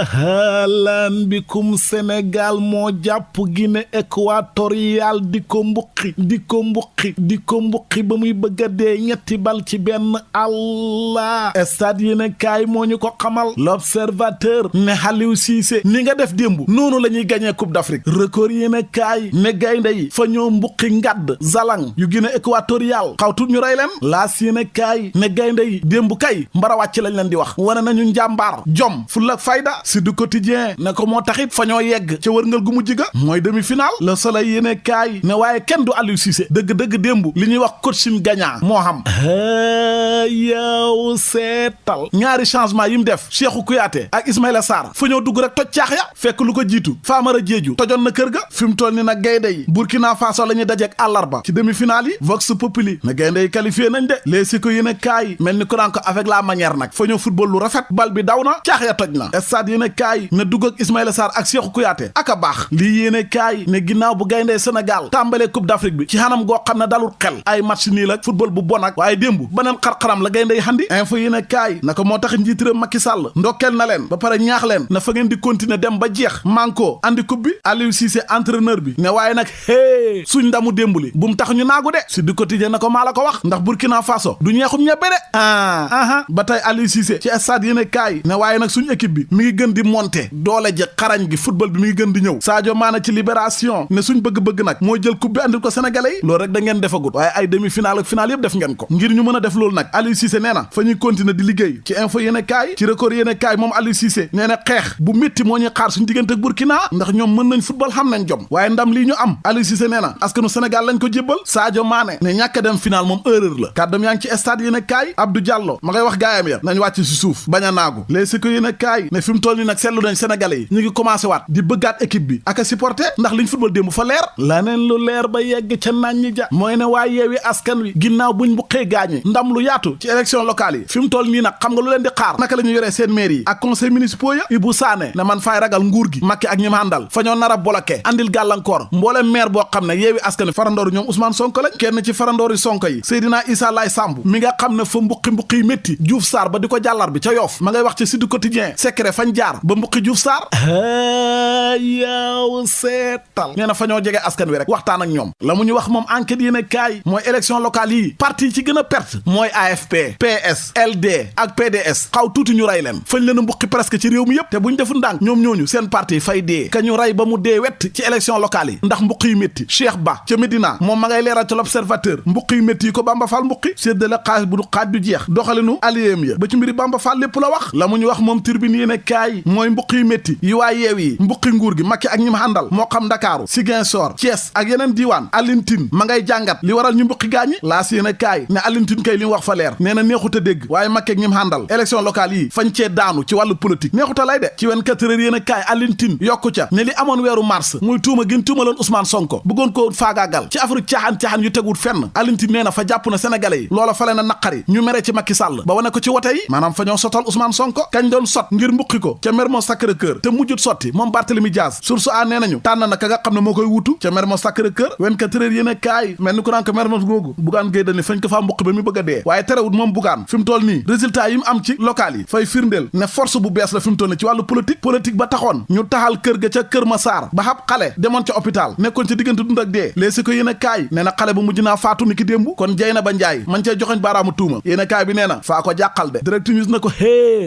halaan bikum Sénégal moo jàpp Guinée équatoriale di ko mbuqi ba muy bëgg a dee ñetti bal ci benn. Allah stade yéene kaay moo ñu ko xamal. L'Observateur ne Aliou Cissé ni nga def démb noonu la ñuy gagné Coupe d'Afrique. Record yéene kaay ne gaynde yi fa ñoo mbuqi ngadd zalang yu Guinée équatoriale xawtut ñu rey leen. Laas yéene kaay ne gaynde yi démb kay mbara wàcc lañ leen di wax wane nañu njàmbaar jom fulla ak fayda. si du quotidien ne ko moo taxit fa ñoo yegg ca wërngal gu mujj ga mooy demi-finale. Le Soleil yéene kaay ne waaye kenn du Aliou Cissé dëgg-dëgg démb li ñuy wax coaching gagnant moo xam. yow seetal ñaari changement yi mu def Cheikhou Kouyaté ak Ismaïla Sarr fa ñoo dugg rek toj caax ya fekk lu ko jiitu Famara Diédhiou tojoon na kër ga fi mu toll ni nag gaynde yi Burkina Faso la ñuy dajeek àllarba ci demi-finale yi. Vox Populi ne gaynde yi qualifié nañ de Les Échos yéene kaay mel ni ko naan ko avec la manière nag fa ñoo football lu rafet bal bi daw na caax ya toj na. Stade yéene kaay ne dugg ak Ismaïla Sarr ak Cheikhou Kouyaté ak a baax lii yéene kaay ne ginnaaw bu gayndee Sénégal tàmbalee Coupe d'Afrique bi ci xanam goo xam ne dalul xel ay match nii la football bu bon ak waaye démb beneen xar-xaram la gaynde yi xandi. Info yéene kaay na ko moo tax njiitiram Macky Sall ndokkeel na leen ba pare ñaax leen na fa ngeen di continuer dem ba jeex manko andi coupe bi. Aliou Cissé entraîneur bi ne waaye nag suñ ndamu démb li bu mu tax ñu naagu de si du quotidien na ko maa la ko wax ndax Burkina Faso du ñeexum ñebe de ba tey Aliou Cissé ci stade yéene kaay ne waaye nag suñ équipe bi mi ngi gën di monter doole ji xarañ gi football bi mi ngi gën di ñëw. Sadio Mané ci Libération ne suñ bëgg-bëgg nag mooy jël coupe bi andil ko sénégalais yi loolu rek da ngeen defagut waaye ay demi-finale ak finale yëpp def ngeen ko ngir ñu mën a def loolu nag Aliou Cissé nee na fa ñuy continuer di liggéey. ci Info yéene kaay ci Record yéene kaay moom Aliou Cissé nee na xeex bu métti moo ñuy xaar suñ diggante ak Burkina ndax ñoom mën nañ football xam nañ jom waaye ndam lii ñu am Aliou Cissé nee na askanu Sénégal lañ ko jébbal. Sadio Mané ne ñàkk a dem final moom erreur la kàddam yaa ngi ci stade yéene kaay Abdou Diallo ma ngay wax gaayam ya nañ wàcc si suuf bañ a naagu. Les Échos yéene kaay ne fi mu toll nii nag seetlu nañ sénégalais yi ñu ngi commencé waat di bëggaat équipe bi ak a supporter ndax liñ football démb fa leer laneen lu leer ba yegg ca naan ñi ja mooy ne waa Yewwi Askan Wi ginnaaw buñ bu xëy gaañi ndam lu yaatu ci élection locale yi fi mu toll nii nag xam nga lu leen di xaar naka la ñu yoree seen mairie yi ak conseil municipaux ya. Ibou Sané ne man faay ragal nguur gi Macky ak ñi ma àndal fa ñoo nar a bloqué andil gàllankoor mboole maire boo xam ne Yewwi Askan Wi farandooru ñoom Ousmane Sonko lañ kenn ci farandoor yi Sonko yi Seydina Issa Laye Samb mi nga xam ne fa mbuqi yi métti Diouf Sarr ba di ko jàllar bi ca Yoff ma ngay wax ci Sud Quotidien secret fañ jaar ba mbuqi Diouf Sarr yow seetal nee na fa ñoo jege askan wi rek waxtaan ak ñoom la mu ñu wax moom enquête yéen a kaay mooy élection locale yi parti yi ci gën a perte mooy AFP PS LD ak PDS xaw tuuti ñu rey leen fañ leen a mbuqi presque ci réew mi yëpp te buñ defu ndànk ñoom ñooñu seen parti fay dee ka ñu rey ba mu dee wett ci élection locale yi ndax mbuqi yu métti Cheikh Ba ca Médina moom ma ngay leeral ca L'Observateur mbuqi yu métti yi ko Bamba Fall mbuqi séddale xaalis bu du xaaj du jeex doxalinu aliyéem ya ba ci mbiri Bamba Fall lépp la wax la mu ñu wax moom Tribune yéen a kaay mooy mbuqi yu métti yi waa yeew yi mbuqi nguur gi Macky ak ñi ma àndal moo xam Ndakaaru Ziguinchor Thiès ak yeneen diiwaan Alioune Tine ma ngay jàngat li waral ñu mbuqi gaañi laas yéen a kaay ne Alioune Tine kay li mu wax fa leer nee na neexut a dégg waaye Macky ak ñi ma àndal élection locale yi fañ cee daanu ci wàllu politique neexut a lay de ci 24 heures yéen a kaay Alioune Tine yokku ca ne li amoon weeru mars muy tuuma gën tuumaloon Ousmane Sonko bëggoon ko faagaagal ci affaire caaxaan yu teguut fenn Alioune Tine nee na fa jàpp na sénégalais yi loola fa leen a naqari ñu mere ci Macky Sall ba wane ko ci wote yi maanaam fa ñoo sotal Ousmane Sonko kañ doon sot ngir mbuqi ko ca Mermoz Sacré-Cœur te mujjut sotti moom Barthélémy Dias source a nee nañu tànn na ka nga xam ne moo koy wutu ca Mermoz Sacré-Cœur 24 heures yéen a kaay mel ni ko naan ko Mermoz googu Bougane Gueye Dany fañ ko faa mbuqi ba mu bëgg a dee waaye terewut moom Bougane fi mu toll nii résultat yi mu am ci local yi fay firndeel ne force bu bees la fi mu toll nii ci wàllu politique ba taxoon ñu taxal kër ga ca Kër Massar ba xab xale demoon ca hôpital nekkoon ca diggante dund ak dee léeg si ko yéen a kaay nee na xale bu mujj naa faatu ni ki démb kon Dieynaba Ndiaye man cee joxoñ baaraamu tuuma yéen a kaay bi nee na faa ko jàqal de Direct News na ko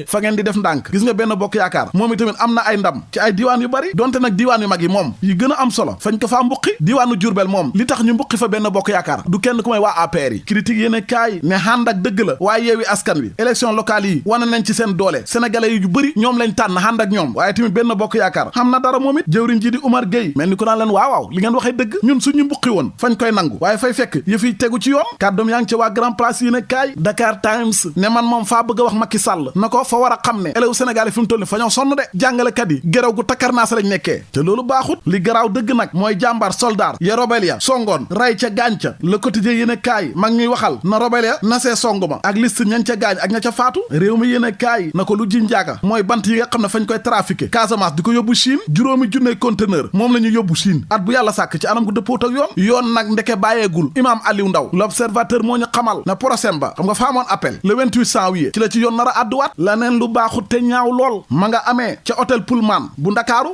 fa ngeen di def ndànk gis nga benn bokk yaakaar moom itamit am na ay ndam ci ay diiwaan yu bari donte nag diiwaan yu mag yi moom yi gën a am solo fañ ko faa mbuqi diiwaanu Jurbel moom li tax ñu mbuqi fa benn bokk yaakaar du kenn ku may waa APR yi critique yéen a kaay ne ànd ak dëgg la waaye Yewwi Askan Wi élection locale yi wane nañ ci seen doole sénégalais yu bëri ñoom lañ tànn ànd ak ñoom waaye tamit benn bokk yaakaar xam na dara moom it jëwriñ ji di Omar Gueye mel ni ko naan leen waaw li ngeen waxee dëgg ñun suñu mbuqi woon fañ koy nangu waaye fay fekk yëf yi tegu ci yoon kàddoom yaa ngi ci waa Grand Place yéen a kaay Dakar Times ne man moom faa bëgg a wax Macky Sall na ko fa war a xam ne élèves Sénégal yi fi mu toll ni fa ñoo sonn de jàngalekat yi géraw gu takkarnaas lañ nekkee te loolu baaxut li garaaw dëgg nag mooy jàmbaar soldaar ya robel ya songoon ray ca gaañ ca Le Quotidien yéen a kaay mag ñuy waxal na robel ya nasee song ma ak liste ñañ ca gaañ ak ña ca faatu réew mi yéen a kaay na ko lu ji njaaga mooy bant yi nga xam ne fañ koy trafiqué Casamance di ko yóbbu Chine juróomi junne conteneur moom la ñu yóbbu Chine at bu yàlla sàkk ci anam gu dëppoot ak yoon nag ndeke bàyyeegul Imam Aliou Ndaw L'Observateur moo ñu xamal na procès ba xam nga fa amoon appel le 28 janvier ci la ci yoon nar a àdduwaat la neen lu baaxut te ñaaw lool ma nga amee ca hôtel Pullman bu Ndakaaru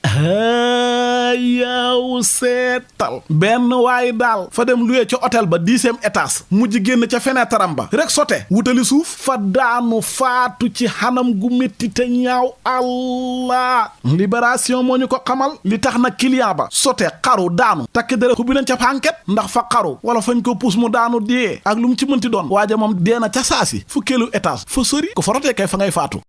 yaw seetal benn waaye daal fa dem luyee ca hôtel ba 10e étage mujj génn ca fenêtre am ba rek sote wutali suuf fa daanu faatu ci xanam gu métti te ñaaw allah libération moo ñu ko xamal li tax na client ba sote xaru daanu takk dere xubbi nañ ca enquête ndax fa xaru wala fañ ko puus mu daanu dee ak lu mu ci mënti doon waaja moom dee na ca saasi fukkeelu étage fa sori ko fa rotee kay fa ngay faatu